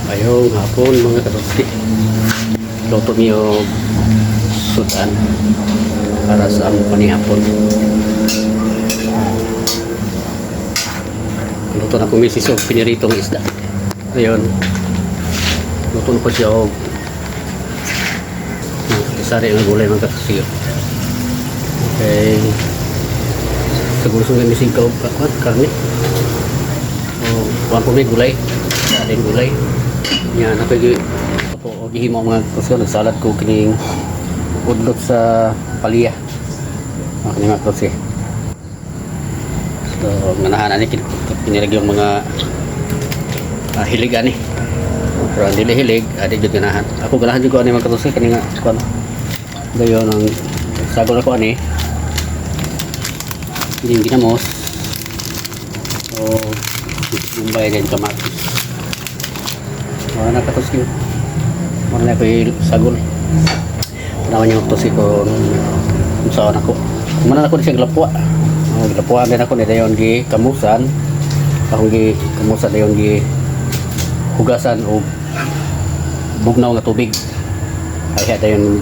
Maayong hapon, mga katutsi. Luto mi og sudan para sa among panihapon. Luto na ko misis og piniritong isda. Ayun. Luto na ko siya og sari ang gulay, mga katutsi. Okay. Siguro sa misig ka og karne. O, kuan po may gulay. Sa gulay. Nya napay po og gihimo, mga katutsi, nagsalad ko kining udlot sa palya. Mga kini, mga katutsi. So, nganahan ani kinilag yung mga hilig ani. Pero ang dili hilig, adi jud ganahan. Ako ganahan jud ko ani, mga katutsi, kani nga kuan. Dayon ang sagol ako ani. Kining ginamos. O Mumbai din kamatis. Wala na, katutsi. Wala na ko sagol. Tanawan niyo, katutsi, kung saan ako. Kumana ako di siya glapwa. Oh, glapwa din ako ni dayon gi kamusan. Akong gi kamusan, dayon gi hugasan og bugnaw nga tubig. Ay dayon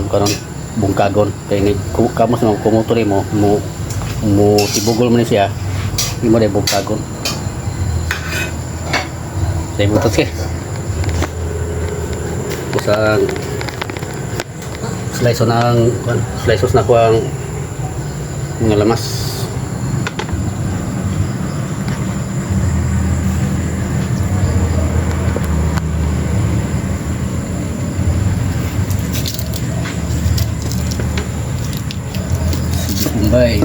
kanon bungkagon kay ni kamos mo kumuto mo mo mo tibugol mo ni siya, imo day bungkagon sa imo to. Usang slice na ang kuan, slices na ko ang mga lamas. Sige, Bombay.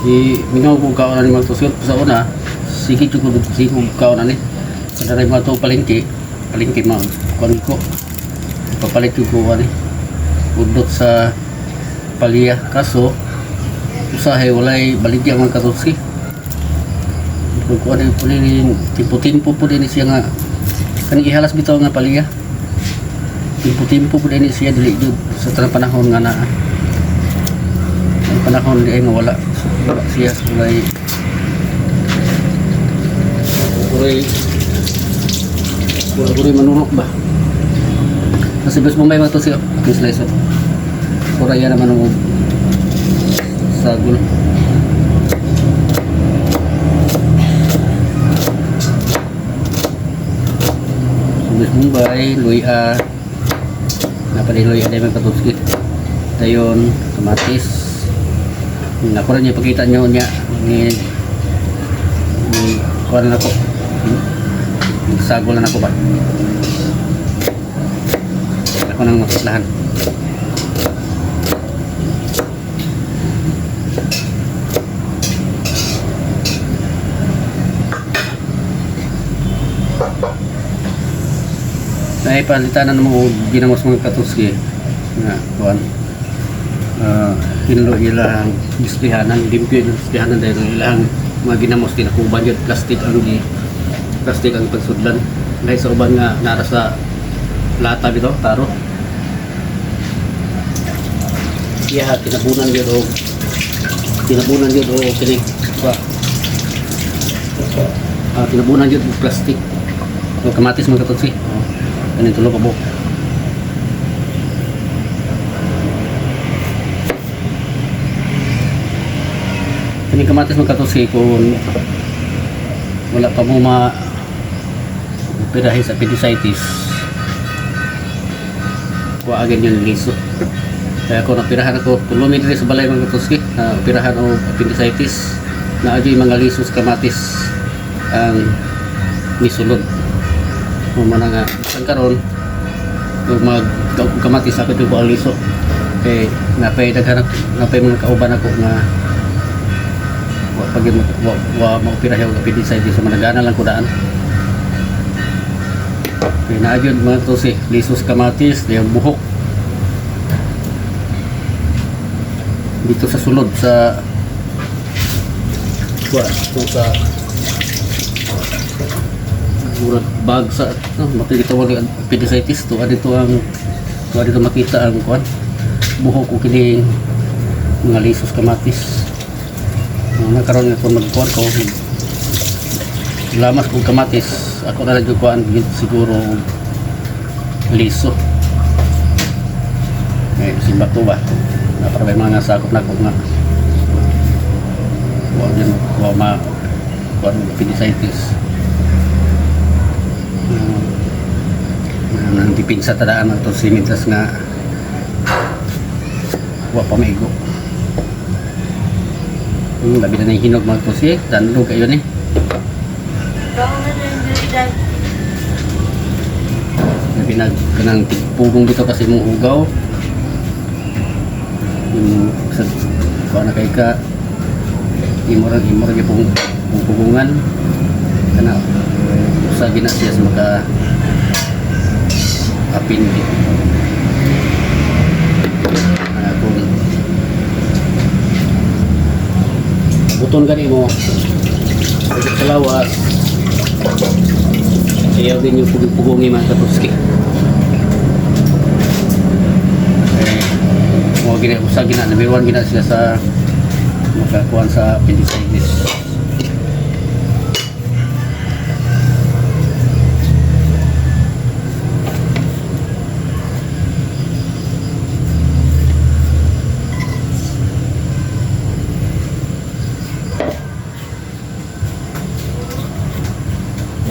Di mingaw ko kaon ani, mga tusot, sa una. Sige jud ko, sige ko kaon ani. Kada rin mga to palengke, palengke ma kuan ko. Papalit jud ko ani. Udlot sa palya, kaso usahay walay baligya, mga katutsi. Kung kuan po ni timpo-timpo po din siya nga kaning ihalas bitaw nga palya. Timpo-timpo po din siya, dili jud sa tanang panahon nga naa. Ang panahon di ay mawala. Wala siya, walay walay wala walay manunok ba. Kasi bes Bombay, mga to siya, ang slice up. Kuraya naman ang sagol. Subis Mumbai, luya. Napali luya din, mga katutsi. Dayon, kamatis. Ako rin ipakita nyo niya. Ni kuha na ako. Sagol na ako ba? Ako nang makislahan. Ay, palitanan mo ginamos, mga katutsi, nga kuan. Hinlo ilang displihanan, limpyo ilang displihanan dahil ilang mga ginamos tinakuban yun, plastic ang di plastic ang pagsudlan. Dahil sa uban nga nara sa lata bitaw, taro. Iya, tinabunan yun o kini ba? Tinabunan yun og plastic. O kamatis, mga katutsi. O, kanin tulo ka buok. Kaning kamatis, mga katutsi, kung wala pa mo ma operahe sa appendicitis, kuha agad yung liso. Kaya ako napirahan ako, tulumi diri sa balay, mga katutsi, na operahan og appendicitis, na adyo'y mga liso sa kamatis ang misulod. Kung mana nga bisan karon kung mag kamatis ako ko ang liso. Kay napay daghan, napay mga kauban ako nga wa pag wa maoperahe og appendicitis, so managana lang ko daan. Okay, naa gyud, mga katusi, lisos kamatis, yung buhok. Dito sa sulod sa kuha, ito sa murag bag sa no, makikita mo ang appendicitis to dito ang to dito makita ang kuan buhok o kining mga lisos kamatis. Nakaroon nga kung magkuan ko lamas kong kamatis, ako na lang yung kuan siguro liso eh simba ko ba napaka may mga sakop na ko nga wa din wa ma kuan appendicitis. Nang dipinsa tadaan ang to simintas nga wa pa maigo. Labi na yung hinog, mga tusi, danlog kayo ni. Kaon na din diri dai. Labi na kanang tigpugong dito kasi mong hugaw. Yung sa kuha na kay ka imorang imorang yung pong pugungan. Kana usa gina siya sa maka apindi. Kung buton gani mo sa lawas, ayaw din yung pugong-pugong mga katuski. Eh, mo gina usa gina number one gina sila sa makakuan sa appendicitis.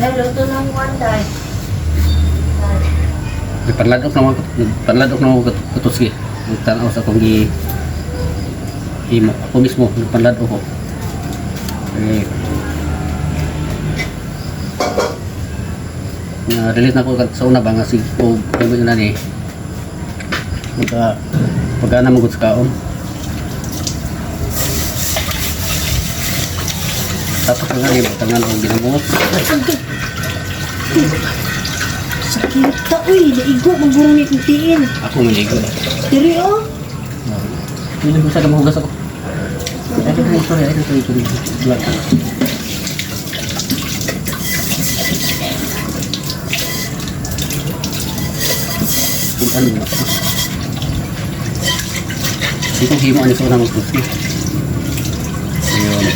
Dai luto ng kwan dai. Dai. Nagpanladok na mga nagpanladok na mga katuski. Nagtanaw sa akong gi imo ako mismo nagpanladok ko. Eh, na relate na ko sa una ba nga sig o kung na ni maka pagana mo gud sa kaon. Tapos nga ni tangan og ginamot. Sakit ta uy, naigo magurong ni kong tiil. Ako maligo. Diri oh. Hindi ko sa mahugas ako. Ay, ay, sorry, ay, sorry, sorry. Vlog. Kung ano na. Hindi ko himo ani sa unang magtusi. Ayun.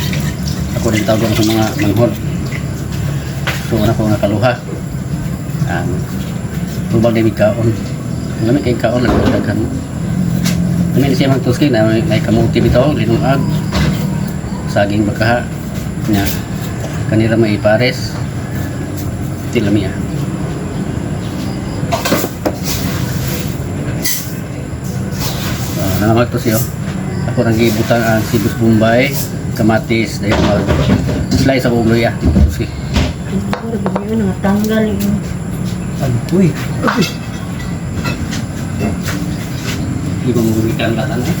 Ako rin tawag sa mga manghod. So, una ko nga kaluha. Tubag din kaon. Ang lamig kay kaon, lang daghan mo. Kami ni siya magtuski na may kamuti bitaw, linungag, saging bakaha, nya kanira may pares, tilamia. Uh, to siya. Ako nang gibutang ang sibus Bombay, kamatis, dahil mag slice ako og luya, magtuski. Siguro ba yun nga tanggal yun. Agoy. Di ba mo gikan latan eh?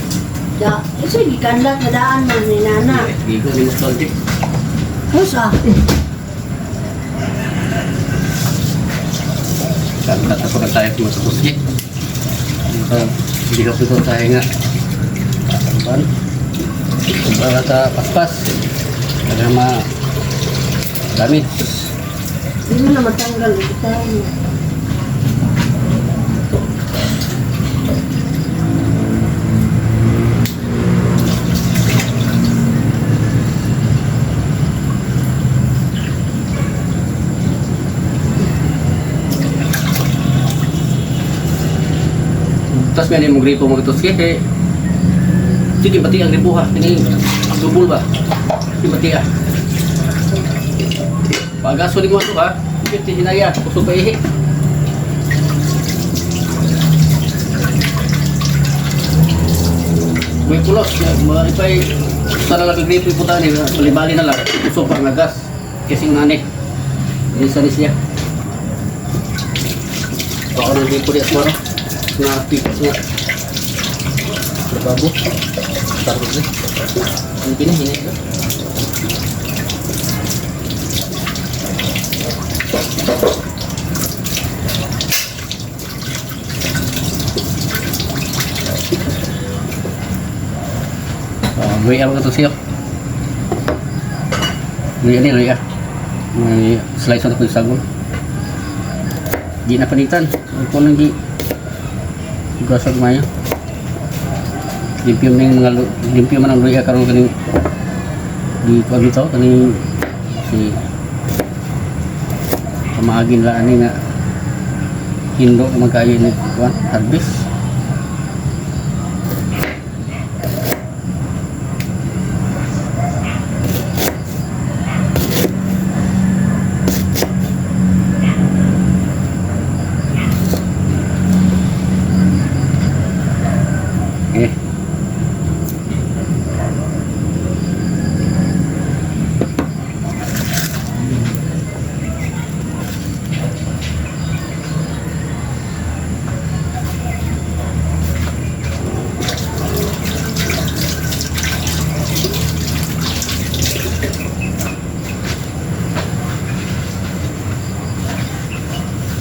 Da, isa gikanlat na daan man ni nana. Gigo ni mo konti. Husa. Kanlat ako na tayo sa mga. Hindi ko ito tayo nga. Ban. Para sa paspas. Kada ma dami. Di mo na matanggal ito. Tapos may mong gripo mga tuski kay sige pati ang gripo ha. Kini dubol ba? Sige pati ah. Pagaso ni mo ato ha. Sige hinaya kusog pa ihi. May pulos, mga ipay sa lang ang gripo iputa ni bali-bali na lang kusog pa nga gas. Kasi nga ni. Isa ni siya. Baka nang gripo di aswara. Nga pikas nga. Trabaho. Tarot na. Ang pinahinay ko. Luya mga to siya. Luya ni luya. May slice na ko yung sagol. Di na panitan. Ako nang di gasag mayo. Limpyo man yung mga limpyo man ang luya karon kaning di ko bitaw kaning si pamaagin la ani nga hindo na magkayo ni kuan harvest. Okay.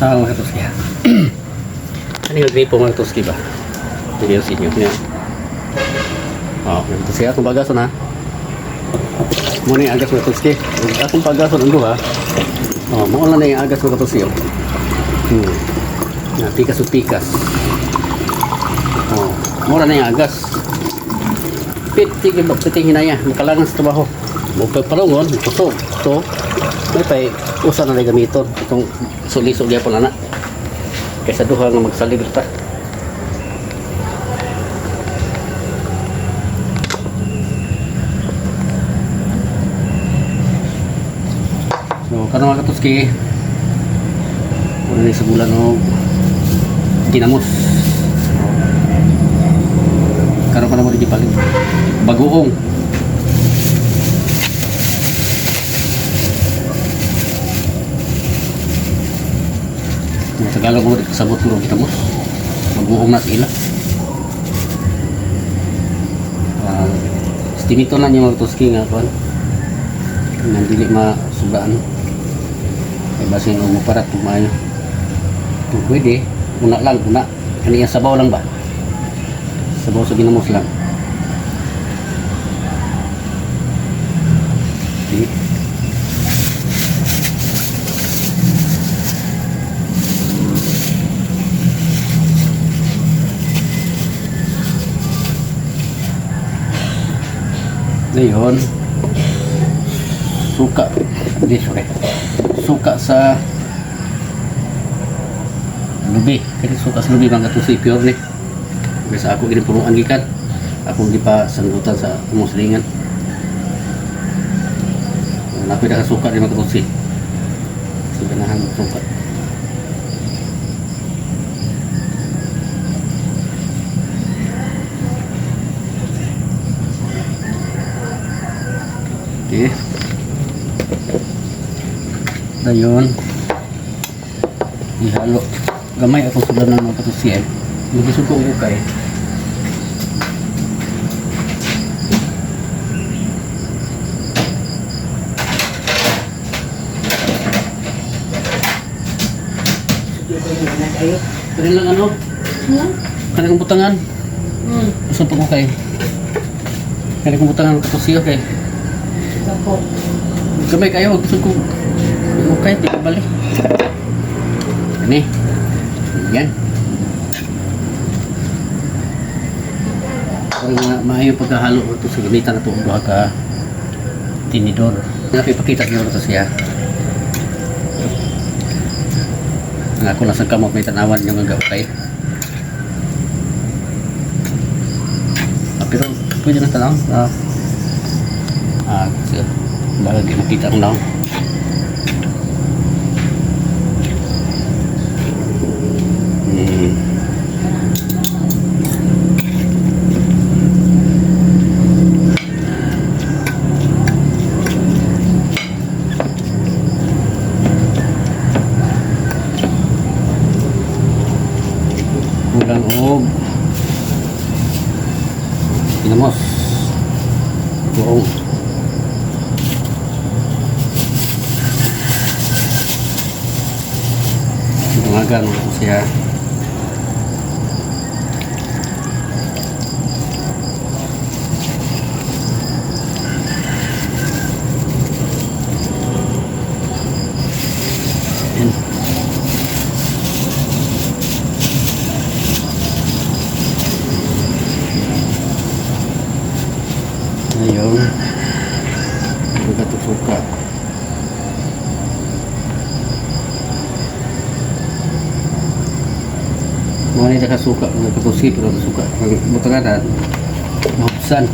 Ah, mga katuski ha. Ano yung gripo, mga katuski ba? Hindi yung sinyo. Yan. Oh, mga katuski, akong bagason ha. Muna yung agas, mga katuski. Akong pagason ang duha. Oh, mauna na yung agas, mga katuski. Oh. Na, pikas o pikas. Oh, mura na yung agas. Piti, piti hinaya. Makalangan sa trabaho. Mupag palungon, kusog. So, may pay, usa na lang gamiton. Itong sulisog yapon na na. Kaysa duha nga magsalig ta. So, karon mga katuski, una ni sa bulan og ginamos. Karon pa naman di palit. Bagoong. Mga Tagalog mo kasabot mo ginamos. Bagoong na sila. Uh, estimate na niyo mga katuski nga kuan. Nga dili masubraan. Kay basin og moparat tumayo. Kung pwede, una lang, una. Kani ang sabaw lang ba? Sabaw sa ginamos lang. Okay. Ngayon, suka. Hindi, sorry. Suka sa lubi. Kani suka sa lubi mga katusi, pure ni. Kaysa ako ginipunuan gikan. Ako gipa sanggutan sa among silingan. Nakoy daghang suka di mga katusi. So ganahan og suka. Okay. Dayon. Ihalo. Gamay akong sudan ng mga katusi eh. Magisuko ko kay. Kani lang ano? Kani kong butangan. Gusto pa ko kay. Kani kong butangan katusi okay. Dako. Gamay kayo, gusto ko. Okay, di ka balik. Ani. Yan. Parang nga, maayo pagkahalo ito sa gamitan na ito duha ka tinidor. Napipakita niyo ito siya. Ang ako lang sa kamot may tanawan yung mga okay. Ah, pero pwede na tanaw. Kasi baka di makita ko lang. Kulang og ginamos. Buong. Dungagan ko siya. Mga ni nakasuka, mga katusi, pero suka. Ang butanganan, mahupsan.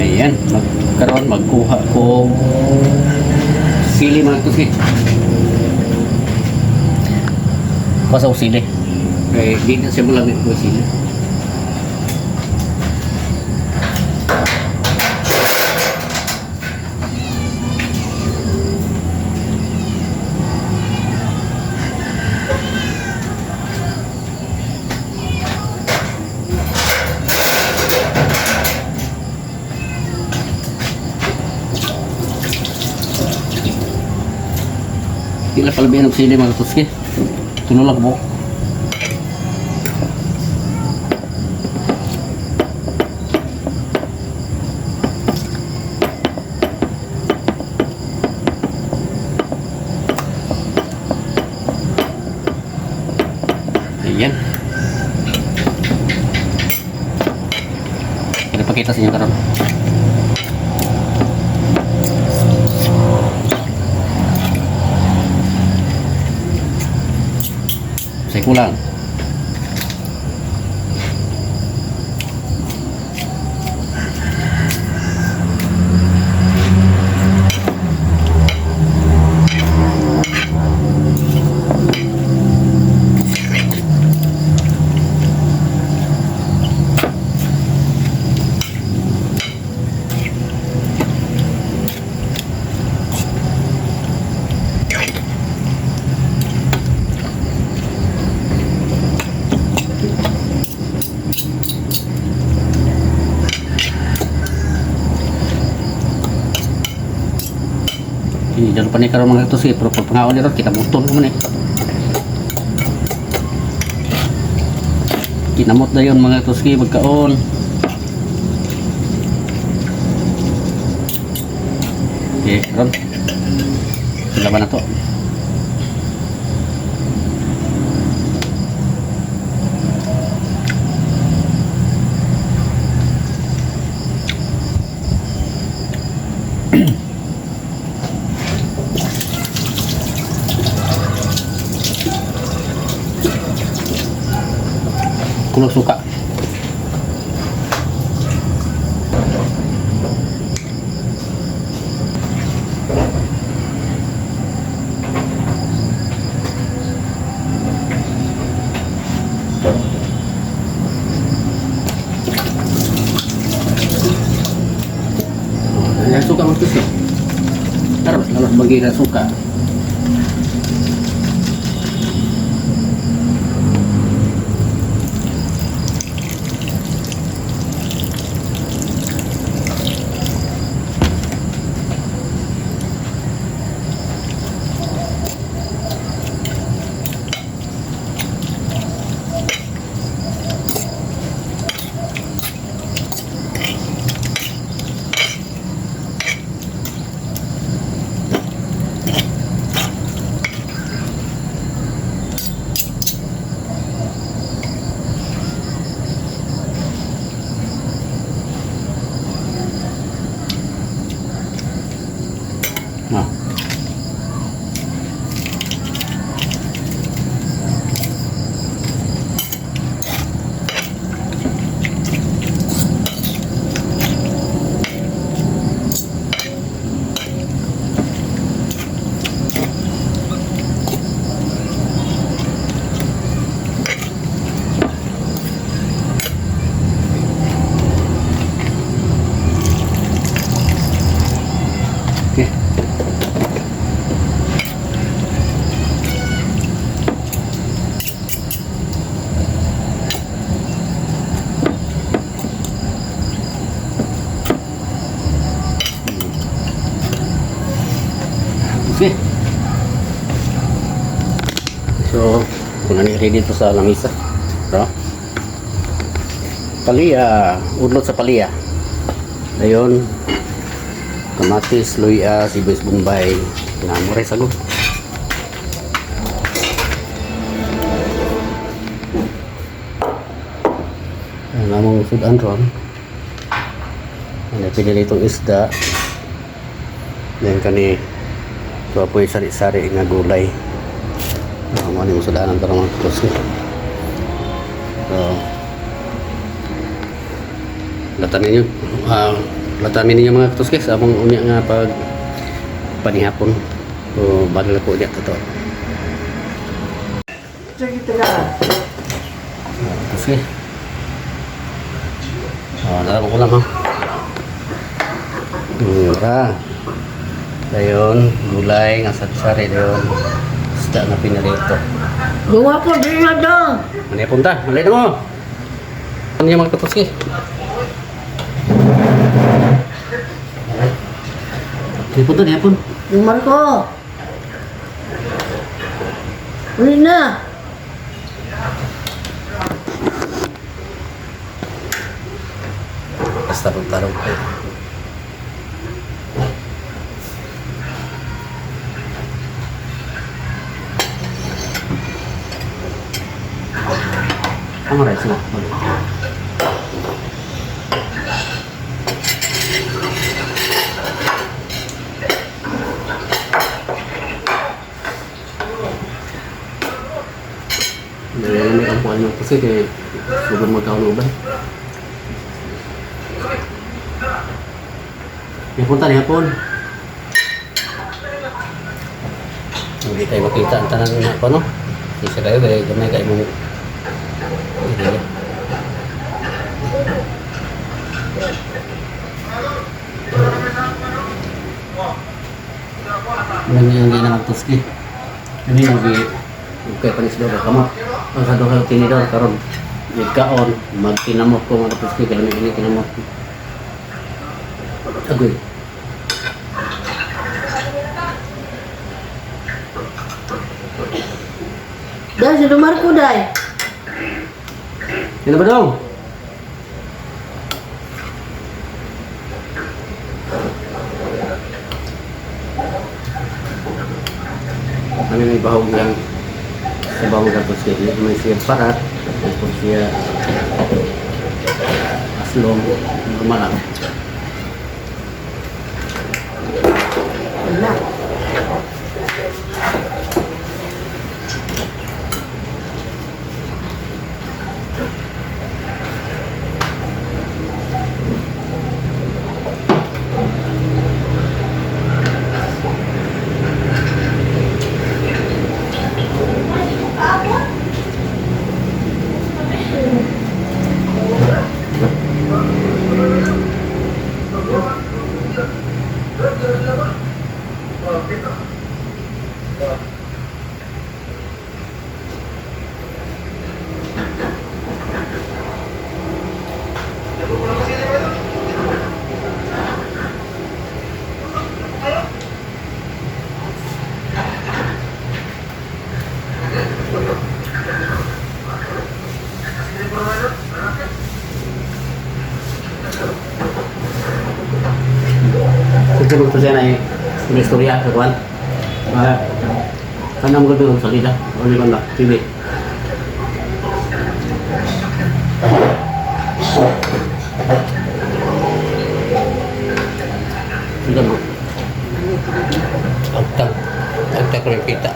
Ayan, magkaroon, magkuha ko sili, mga katusi. Kuha sa sili. Eh, di na siya malamig ko sili. Di lang palabihan ng sili, mga katusi. Tulo lang mo. Ayan. Pinapakita sa inyo karon. Sa kulang. Ini jangan lupa nih kalau mga katusi, pero pag pangaon nito, kita buton mo ni. Kinamot na yun, mga katusi, magkaon. Okay, ron. Laban na to. Kulang suka. Ang suka mo ito. Terus lalu bagi suka. Nah. Okay. Okay. So, kung ano ready dito sa lamisa. No? Palya, udlot sa palya. Ayun. Kamatis, luya, sibuyas bombay, namuray sago. Ang among sudan ron. Ano, pinilitong isda. Then kani tuwa po yung sari-sari nga gulay. Mo ni sudanan karon, mga katuski. So, latan ninyo, latan ninyo, mga katuski, sa among unya nga pag panihapon. So, badal ko unya totoo. Sige taga. Katuski. Dala ko lang ha. Ra. Dayon, gulay nga sari-sari dayon. Isda na pinirito. Gawa po din na dong. Ano yung punta? Malay na mo. Ano yung mga katuski? Di punta, di punta. Yung Marco. Uli na. Basta pagtarong kayo. Ang rice mo. May ampuan mo kasi kay sugod mo taon ba? May punta ni hapon. Hindi tayo makita ang tanan na pa, no? Isa kayo, kaya gamay kayo mong. Hindi. Ano yung ginamagtuski? Ano yung gi... Okay, panis daw ka kamot. Ang sa doon tinidor karon nagkaon, magtinamot ko, mga katuski, kaya may ini tinamot. Agoy. Dai si Marco dai. Sino ba daw? Kami may bahog lang sa bahog tapos kaya may siya parat, tapos siya aslong normal lang. Wala. Sa tulog to siya na eh, may istorya sa kuwan. Kanang gabi ang salida, ano ba na, TV. Sige mo. Agtang. Agtang ko rin kita.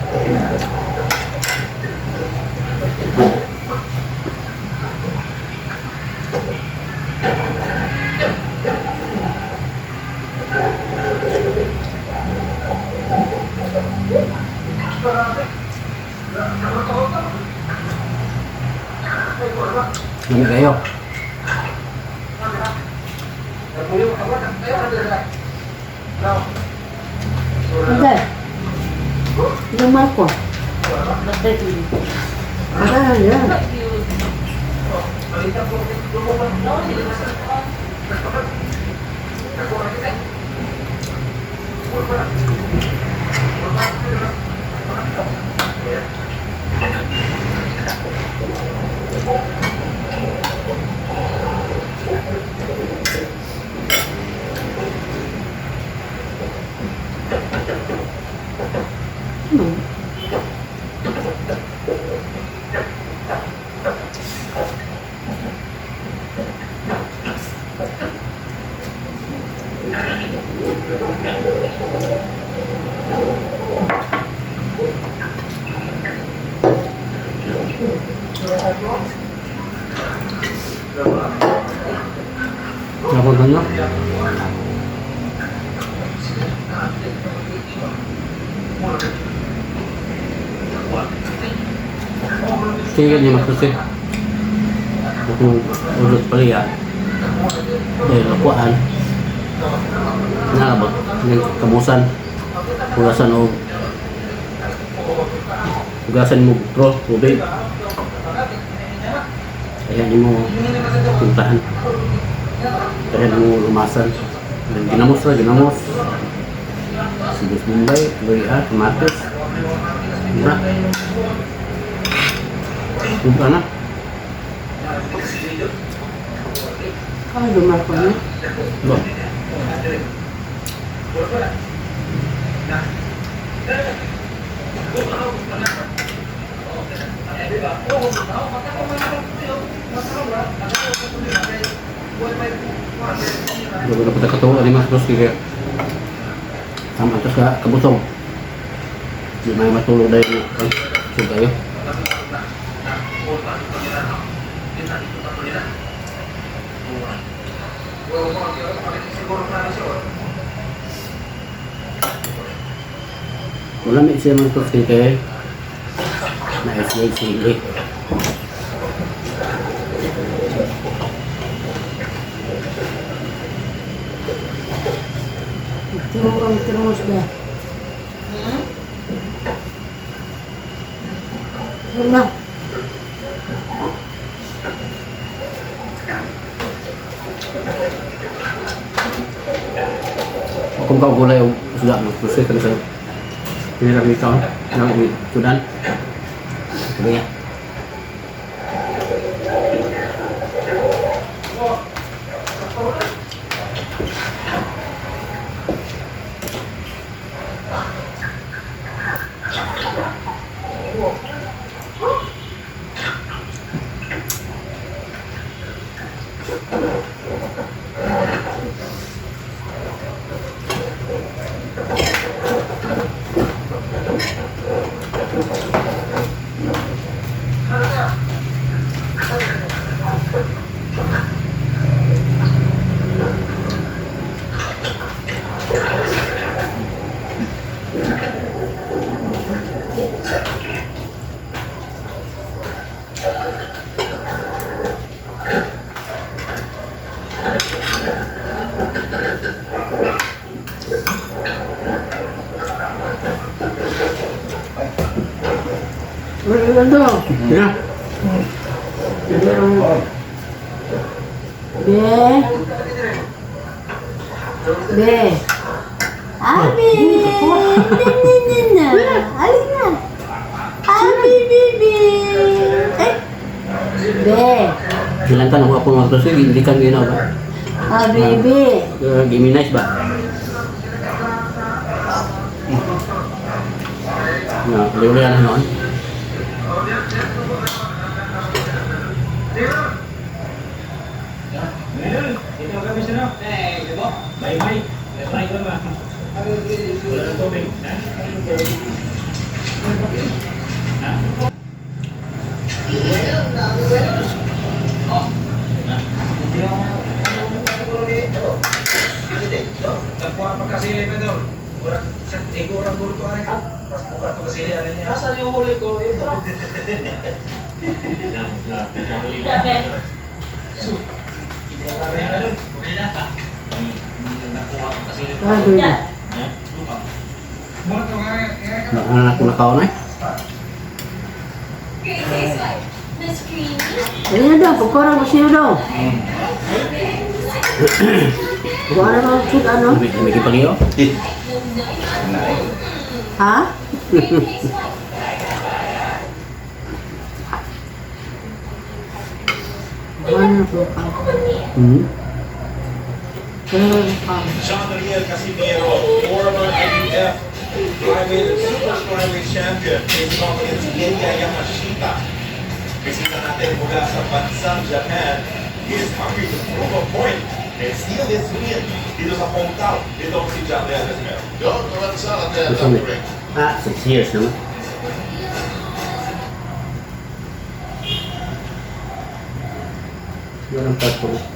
Lami kayo. Dai. Yung Marco. Ah, yan. Ano? Dapat ba no? Sige niya magsusi. Kung ulot pala ya. Dahil lakuan. Naabot. Kamusan. Hugasan o hugasan mo bro, tubig. Kaya mo puntahan. Kaya mo lumasan. Then, ginamos ra, ginamos. Sibuyas Bombay, luya, kamatis. Mura. Punta na. Ay, lumako na. Ba? Bago na punta katuwa, ani mas dos kaya tama to sa kabusog. Di may matulog dahil ay, so kayo. Wala may siya mga tos kaya na SJ sili. Tinurong terus ba? Wala. Kung kau gulay o suda mo, tos kaya sa pinirang ikaw, nang sudan. Sabi niya. Wala daw. Sige. Be. Be. Abi. Na na na. Alin na. Abi baby. Eh. Be. Silantan ako ako mga tos, hindi kan ginawa ba? Ah, baby. Give me nice ba? Na, uli-uli na noon. Ah, baby. Anak ko nakaon eh. Ayun na daw, pagkurang ko siya daw. Wala na shoot ano? May kipagyo. Ha? Wala na po ka. Wala na po ka. John Daniel Casimiro, former IBF flyweight and super flyweight champion, facing off against Genya Yamashita. Bisita natin mula sa bansang Japan. He is hungry to prove a point and steal his win dito sa hometown. Dito si John Daniel Casimiro. Gusto mo. Ah, 6 years naman. Yun ang passport.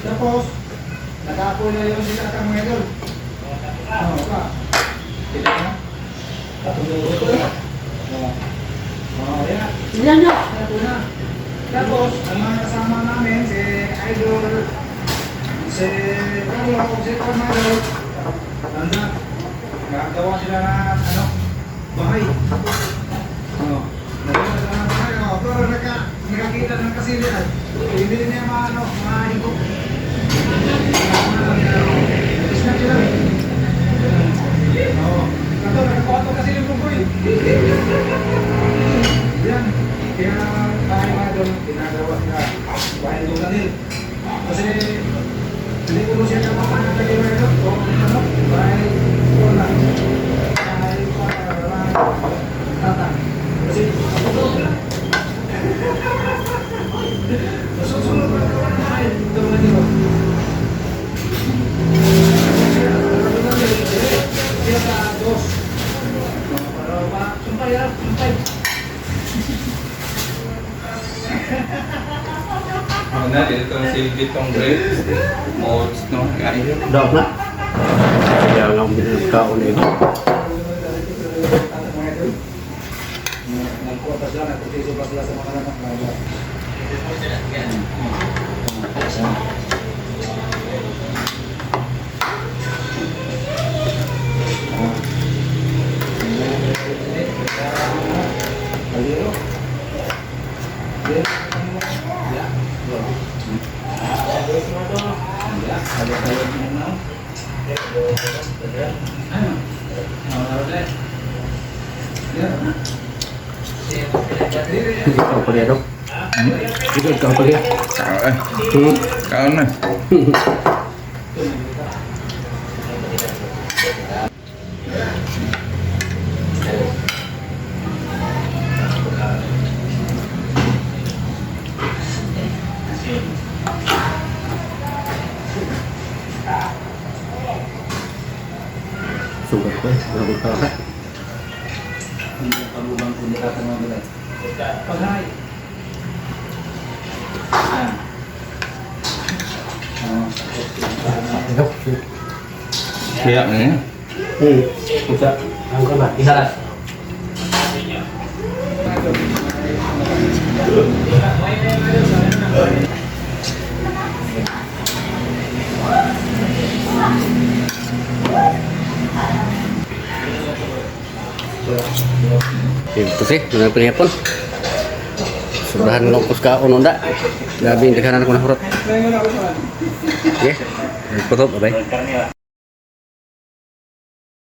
Tapos, nakapo na yun sila kang mga idol. Ano ka? Kita na? Katulog ko na. Oo. Oo, yan. Ilan na? Ito na. Tapos, ang mga kasama namin, si Idol, si Carlo, si Carmelo, ano, nagawa sila ng, ano, bahay. Ano, nagawa sila ng bahay, oh, pero nakakita ng kasilian. Hindi niya maano, mahigo. Tapos na sila. Oo. Ito, nakakuha to kasi yung bukoy. Yan. Kaya tayo mga doon, ginagawa nila. Bahay doon kanil. Kasi hindi ko siya kapapanaw lagi mga doon. O ano, bahay ko lang. Bahay ko tata. Kasi ako doon. Nasusunod na gawa ng bahay. Ito mga dito. Kaya sa dos. Para pa, sumpay ah, sumpay. Ako na, dito ang silbi tong grapes. Molds, no? Ay, Dog na. Kaya nga akong binagkaon na ito. Nagkuha pa sila, nagproteso pa sila sa mga anak ng Ikaw pa dok. Ikaw pa rin. Kao eh. Kao na. Sugat ko eh. Grabe ka ka. Pagubang ko nila sa mga bilay. Paghay. Kaya na yan. Isa. Ang ka ba? Isa lang. Ito sih, mga pinipon. Sobrahan lang ko sa kaon onda. Grabe, daghanan ko na hurot. Okay, puto, bye-bye.